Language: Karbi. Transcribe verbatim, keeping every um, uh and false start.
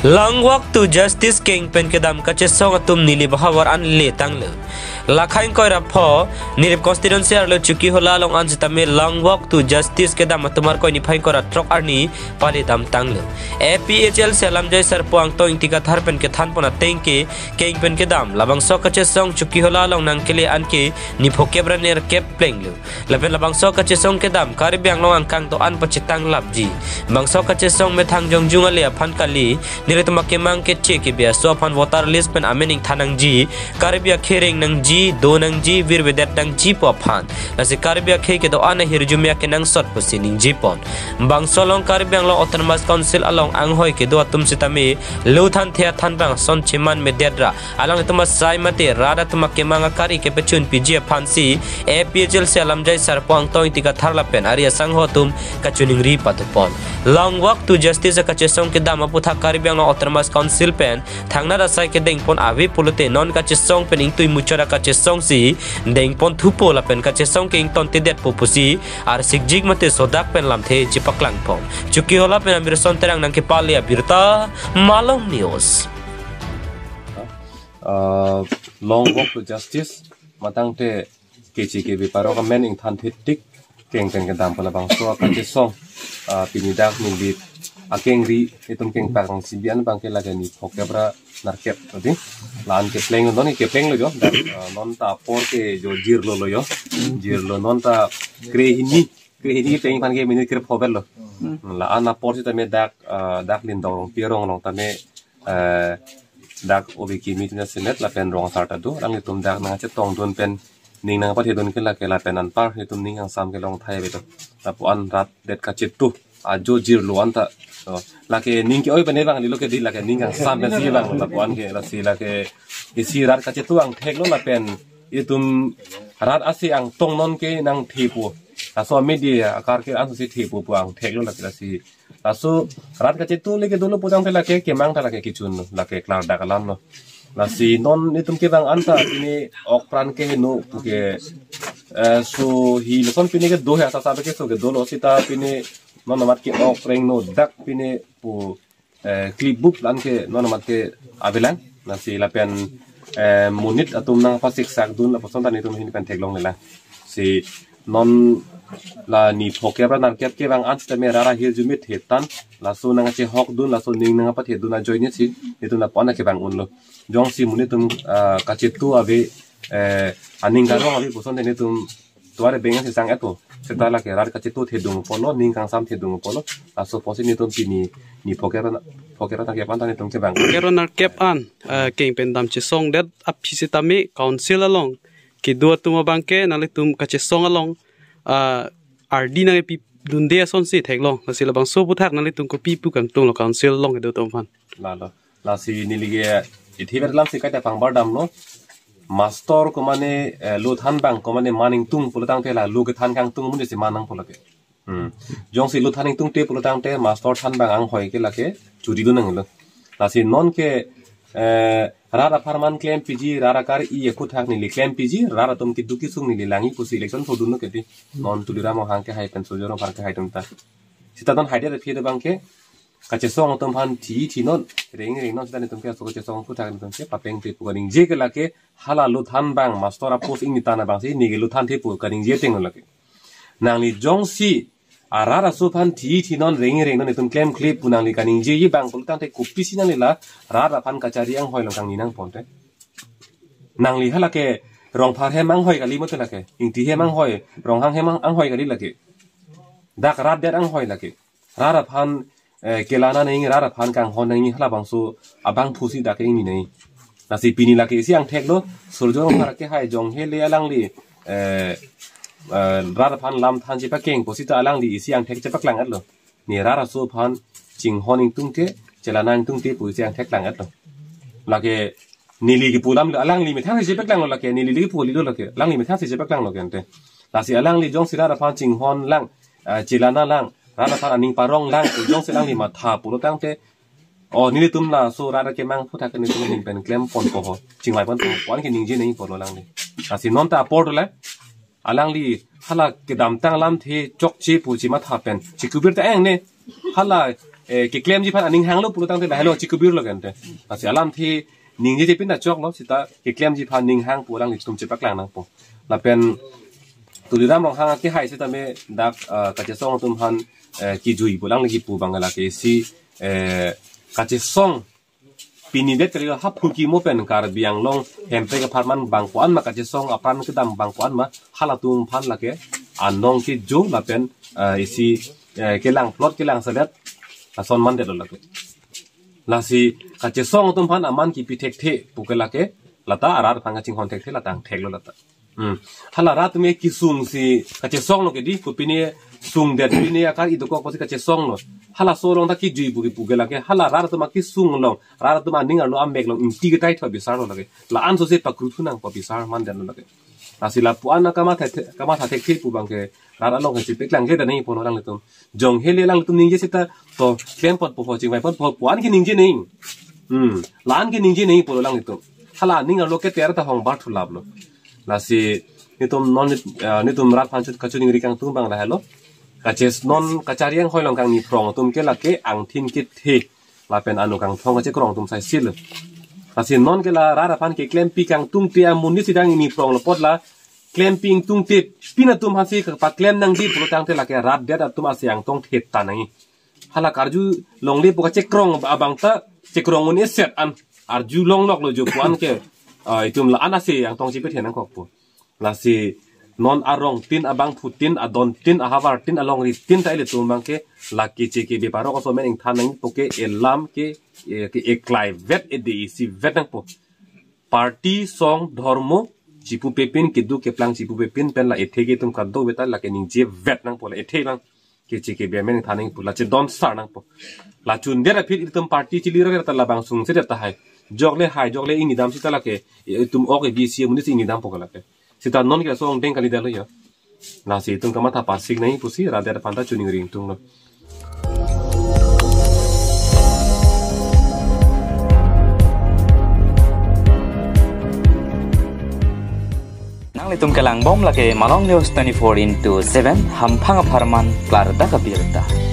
Long Walk to Justice keng pen kedam kachesong atum neli bahavar an le tanglo. Lakhang koira pho, Nilip constituency arlo Chokihola along an sitame Long Walk to Justice kedam atum Arkoi niphai ingkoi ra throk arni pale dam tanglo. A P H L C alamjai Sarpo Angtong Ingti Kathar pen kethan pon ateng ke keng pen kedam labangso kachesong Chokihola along nangkele an ke nipho kep ra nerkep plenglo. Lapen labangso kachesong kedam Karbi Anglong angkang do-an pachethang lapji. Bangso kachesong methang jongjung ale aphan kali, nelitum akemang keche kebi aso aphan voter list pen amen ingthan nangji, Karbi akhei reng nangji, do nangji, virvedet nangji pu aphan. Lasi Karbi akhei kedo-an ahirjume akenangsot pusi ningje pon. Bangso along Karbi Anglong Autonomous Council along anghoi kedo atum sitame lo thanthe athan bang ason cheman medet ra alanglitum asai mate rat atum akemang akari kepachun piji aphansi A P H L C alamjai Sarpo Angtong Ingti Kathar lapen ari asangho atum kachiningri patu pon. Long Walk to Justice akachesong kedam aputhak Karbi Anglong Autonomous Council pen thangnat asai kedeng pon ave pulote non kachesong pen ingtui muchot akachesong si deng pon thupo lapen kachesong ke ingtontedet po pusi arsikjik mate sodak pen lamthe chepaklang pon. Chokihola pen Amirson Terang nangkepale abirta, Malong News. Uh, Long Walk to Justice, matangte keche kebi parok amen ingthan thetik keng pen kedam pu labangso akachesong, uh, pini dak Nilip akengri itum kengpak rongsi bi an abangke lake nipho kep ra nerkep tadi. La-an keplenglo, non keplenglo jo. Dak, uh, non ta apor ke jo jirlo lo jo. Jirlo non ta krehini, krehini pleng aphan ke minit krepho bel lo. La-an apor sitame dak, uh, dak Lindong Rongpi arong along tame, eh, dak O B K meeting na semet lapen rong asar ta do, alanglitum dak nangchetongdun pen ning nangpathedun ke lake lapen anpar itum ning kangsam kelong thai ave do. Lapu-an rat det kachetu ajo jirlo an ta. So, lake ning ke-oi pen evang lilo ke di, lake ning kangsam pensi evang lapu-an ke, lasi lake isi rat kachetu angthek lo lapen itum rat asi angtong non ke nangthepo. Laso media akar ke ansi thepo pu angthek lo lake, lasi laso rat kachetu le kedo lo putangte lake kemang ta lake kechun lo, lake klardak alam lo. Lasi non itum kevang an ta pini ok pran keheno pu ke, eh, so hi lason pini kedo he asa sabe ke so kedo lo sita pini non amat ke ok rengno dak pini pu, eh, klip bup la-an ke non amat ke avelang. Lasi lapen, eh, monit atum nangpasiksak dun lapuson ta nelitum ahin pen theklonglelang. Si non la nipho kep ra nerkep kevang an sitame rat ahirjume thetan, laso nangchehokdun, laso ning nangpathedun ajoine si nelitum lapu-an kevang unlo. Jongsi monit atum, ah, kachetu ave, eh, aning karong ave puson te nelitum tuare bengan si sang-et po. Seta lake rat kachetu thedung apotlo, ning kangsam thedung apotlo. Laso apotsi nelitum pini nipho kep ra, pho kep ra nerkep an ta nelitum kevang. Kep ra nerkep an, eh, keng pen dam chesongdet aphi sitame council along kedo atum abangke nanglitum kachesong along, ah, ardi nangpidunde asonsi theklong. Lasi labangso aputhak nanglitum kopi pu kangtunglo council along kedo atum aphan? Lalo. Lasi neli ke ithi ber lam si kaita pangbar damlo. Master komane, eh, lo than bang komane man ingtung pulotangte la lo kethan kangtung amonit si man nangpo lake. Hmm. Jongsi lo than ingtungte pulotangte master than bang anghoi ke lake churi dun nanglo. Lasi non ke, eh, rat apharman klem piji, rat akari aputhak neli klem piji, rat atum keduk kesung neli langji pusi election phodunlo ke di. Non Tuliram Ronghang kehai pen Surjya Rongphar kehai atum ta. Sita non haide aphi abangke kachesong atum aphan thi thi non, reng reng non sita nelitum ke aso kachesong aputhak nelitum ke papeng te pu kaningje ke lake hala lo than bang master apost ingni than abangsi neke lo thanthe pu kaningje ateng lo lake. Nangli jongsi arat aso aphan thi thi non reng reng non nelitum klemkle pu nangli kaningjeji bang pulotangte kopisi nangli la rat aphan kachari anghoi along kangni nangponte? Nangli hala ke Rongphar hem anghoi kali mate lake, Ingti hem anghoi, Ronghang hem ang-, anghoi kali lake. Dak rat det anghoi lake. Rat aphan, eh, kelana nangji, rat aphan kanghon nangji halabangso abangphu si dak ke ingni nangji. Lasi pini lake isi angthek lo, Surjya Rongphar kehai jong hele alangli, eh, eh, rat aphan lam than chepakeng pusita alangli isi angthek chepaklang-etlo. Ne rat aso aphan chinghon ingtungte, chelana ingtungte pu isi angthek lang-etlo. Lake neli kipu alam alangli methang si chepaklanglo lake, neli kipu kalilo lake, alangli methang si chepaklanglo ke ante. Lasi alangli jongsi rat aphan chinghon lang, ah, chelana lang, rat aphan aning parong lang pu jongsi alangli matha pulotangte, o nelitum laso rat akemang aputhak nelitum ahin pen klemponpo ho, chingvaiponpo ho, pu an ke ningje nangji apotlo alangli. Lasi non ta apor dolang. Alangli hala kedamtang alamthe chokche pu chimatha pen chikubir ta engne. Hala eh, keklemji aphan aning hanglo pulo tangte lahelo chikubir lo kente. Lasi alamthe ningjeje pin ta choklo, seta keklemji aphan ning hang pu alanglitum chepaklang nangpo. Lapen Tuliram Ronghang akehai setame dak, eh, kachesong atum aphan, eh, kijui pu alangli kipu abang lake isi, eh, kachesong pini det kali ha Phulkimo pen Karbi Anglong Hemprek apharman bang ko-an ma kachesong apran kedam bang ko-an ma halatum aphan lake anong kejo lapen, eh, isi, eh, kelang plot kelang selet ason mandetlo lake. Lasi kachesong atum aphan aman kipi thekthe puke lake lata arat aphan kachinghon thekthe lata angthek lo lata. Hmm. Hala rat atum ke kesung si kachesong lo ke di, ko pine sungdet pine akar idokok pusi kachesong lo. Halaso along ta kijui pu kipu ke lake, hala rat atum kesung along, rat atum aning arlo amek along ingti ketai tho bisar lo lake. La-an so se pakru thu nangpo bisar mandet lo lake. Lasi lapu-an kamatha the-, kamatha thekthe pu abang ke rat along ke chepaklang le da nangji pulo alanglitum. Jong hele alanglitum ningje seta to klem ponpo, chingvai ponpo, pu-an ke ningje nang. Hmm, la-an ke ningje nangji pulo alanglitum. Hala aning arlo ke ter ta hong bar thu lap lo. Lasi netum non nit-, ah, netum rat aphan chut kachiningri kangtung abang lahelo. Kaches non kachari anghoi along kangni phrong atum ke lake angthin kethe lapen ano kangthong kachekrong atum sai sil. Lasi non ke la rat aphan keklempi kangtungte amonit si dang ingni phrong lo apot la klem ping tungte pin atum aphan si kepaklem nangji pulo tangte lake rat det atum asi angtong thet ta nangji. Hala karju longle pu kachekrong abang ta chekrong un-eset an arjulong lok lo jo pu-an ke, ah, itum la-an asi angtong chepet hen nangkok pu. Lasi non arong tin, abangphu tin, adon tin, ahavar tin, alongri tin ta ilitum abang ke lake cheke be parok aso amen ingthan nangpo ke elam ke, eh, ke eklai vet, ede isi vet nangpo. Party, song, dhormo chipupe pin, keduk keplang chipupe pin pen la ethe ke itum kado vet ta lake ningje vet nangpo, la ethe abang ke cheke be amen ingthan nangpo, la chedon sar nangpo. La chundet aphi itum party chili ra ta labang sungsedet tahai. Jokle hai, jokle ingni dam seta lake, eh, itum ok ke B C amonit si ingni dampo ke lake. Seta non ke laso angdeng kali detlo ya. Lasi itum kamatha pasik nangji pusi rat det aphan ta chiningri ingtung lo. Nanglitum kelang bom lake Malong News twenty-four into seven, hamphang apharman klardak abirta.